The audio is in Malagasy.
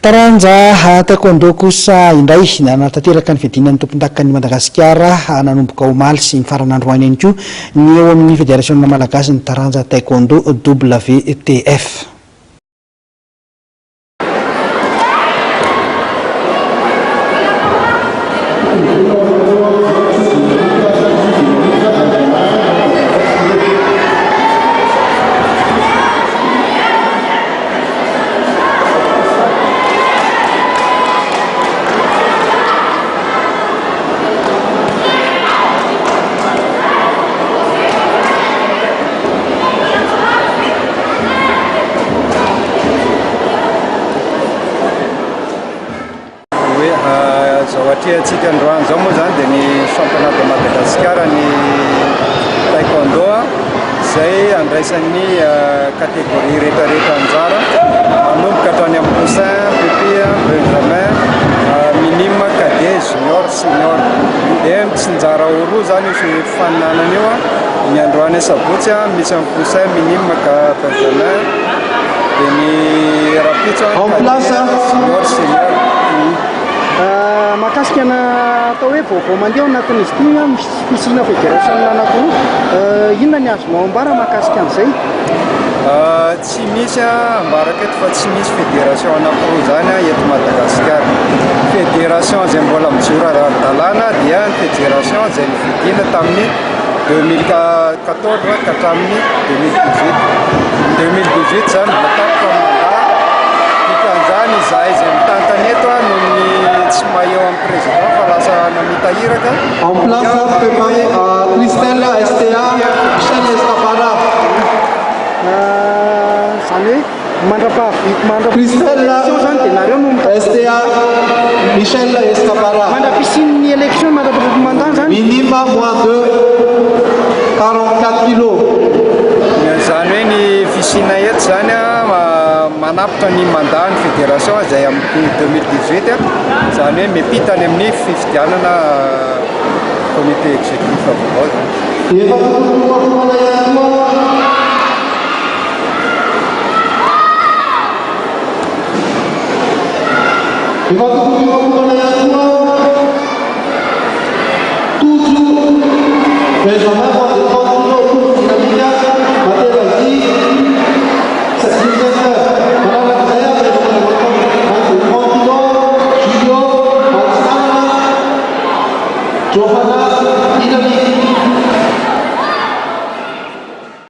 Taranja Taekwondo kosa indray, nanatanteraka ny fiadiana ny tompondakan'i Madagasikara nanomboka omaly sy nifarana androany ihany koa ny eo amin'ny Federasiona Malagasy ny taranja Taekwondo WTF. Hoe izao atrehantsika androany izao moa izany dia ny championnat de Madagascar ny taekwondo izay andraisan'ny catégorie rehetrarehetra anjara manomboka hatrany amin'ny poussin, pupille, benjamin, minime, cadet, junior, senior. Dia mitsinjara ho roa izany io fifaninanana io, ny androany asabotsy misy amin'ny poussin, minime, benjamin, dia ny rahampitso En place cadet, junior, senior. Mahakasika ny atao hoe vaovao mandeha ao anatin'izy ity, misy fisiana fédération anankiroa, inona ny azonao ambara mahakasika an'izay? Tsy misy ambarako eto fa tsy misy fédération anankiroa izany eto Madagasikara. Fédération izay mbola mijoro ara-dalàna dia ny fédération izay nofidiana tamin'ny 2014 ka hatramin'ny 2018. 2018 izany vao tapitra ny mandat. Dikan'izany izahay izay mitantana eto noho ny tsy maha eo amin'ny président fa lasa namita iraka. En place, préparé à Christelle STA, Michel Escapara. Izany hoe mandra-pahavita Christelle mandra-élection zany dia nareo no STA, Michel Escapara. Mandra-pisian'ny élection mandra-pahavita mandat zany. Minime moins de 44 kilos. Izany hoe ny fisiana eto zany manapitra ny mandat ny fédération izay amin'ny 2018, izany hoe miampita any amin'ny fifidianana comité exécutif vaovao zany. Efa tokony homakomana ihany koa. Efa tokony homakomana ihany koa Tojo Benjamin.